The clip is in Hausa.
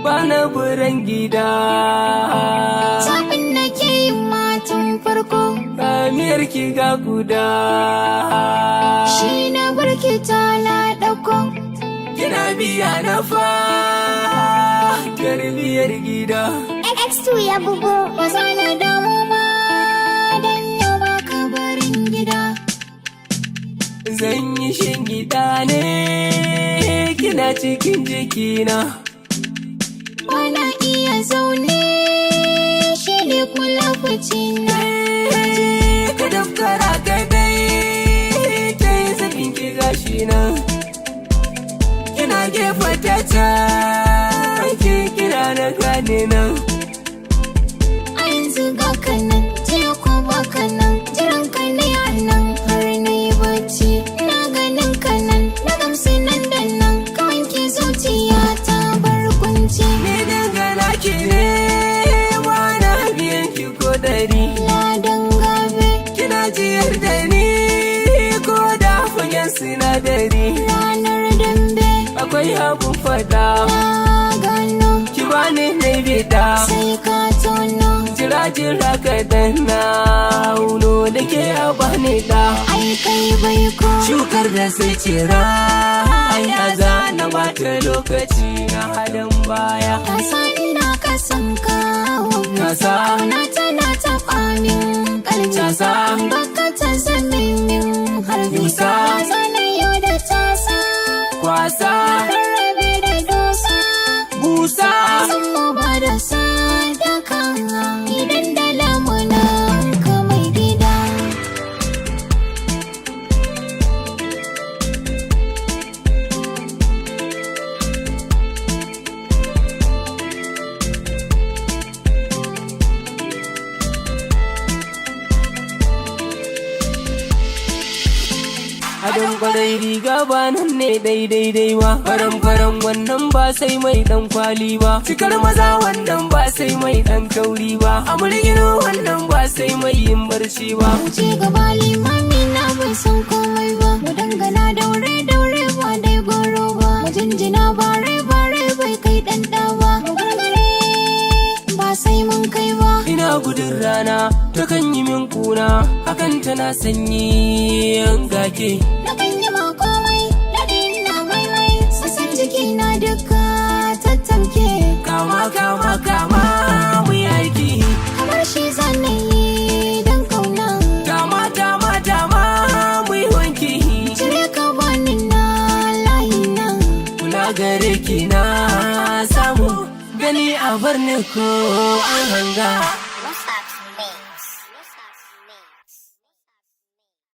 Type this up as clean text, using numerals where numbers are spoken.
Bana buran gida. Zaɓin nake yi matan farko. Miyar ki ga guda. Shi na barki ta ɗauko. Kina biya na fa tarbiyar gida. X2 ya bugo. Ba za na damu ma dan yau ba ka barin gida. Zan yi shingida ne kina cikin jikina. Bana iya zaune, shi ne kula na. Ka dafkara ka dai ta yi sakin ki gashi nan. Kina gefe ta can ki kira na gane nan. A yanzu ga kanan, jiya ko ba kanan, jiran ka ne a nan har na yi bacci. Ina ganin kanan, na gamsu nan da nan, ka wanke zuciya ta bar kunci. Ni dangana ki ne, ba na biyan ki ko dari. Ladan gabe. Kina jiyar da ni ko da fagen sinadari. Ranar dambe. Akwai abun fada. Na gano. Ki bani na bida. Sai ka tono. Jira jira ka danna auno da ke a bani da. Ai kai bai ko. Shukar da sai cira ai aza na bata lokaci na halin baya. Ka san ina ka san kawo. Kasa. Kauna tana taɓa min kalbi. Casa. Baka ta zame min harbi. Yusa. Ya zana yau da tasa. Kwasa. Rarrabe da dosa. Busa. San mu ba da sadaka. Idan da lamuna ka mai gida. Adon kwarai riga ba nan ne daidai dai ba. Faran faran wannan ba sai mai dan kwali ba. Cikar maza wannan ba sai mai dan kauri ba. Amurgino wannan ba sai mai yin barci ba. Mu ci gaba, limami na bai san komai ba. Mu dangana daure daure ba dai goro ba. Mu jinjina bare bare bai kai dan ba. Mu gargare ba sai mun kai ba. Ina gudun rana ta kan yi min kuna, hakan tana sanyi yan gake. Na kan yi ma komai daɗi na maimai, sassan jiki na duka tattamke. Kama kama kama mu yi aiki. Kamar shi zanayi don kauna. Dama dama dama mu yi wanki. Cire ka bani na layi na. Kula gare ki na samu gani a barni ko an hanga.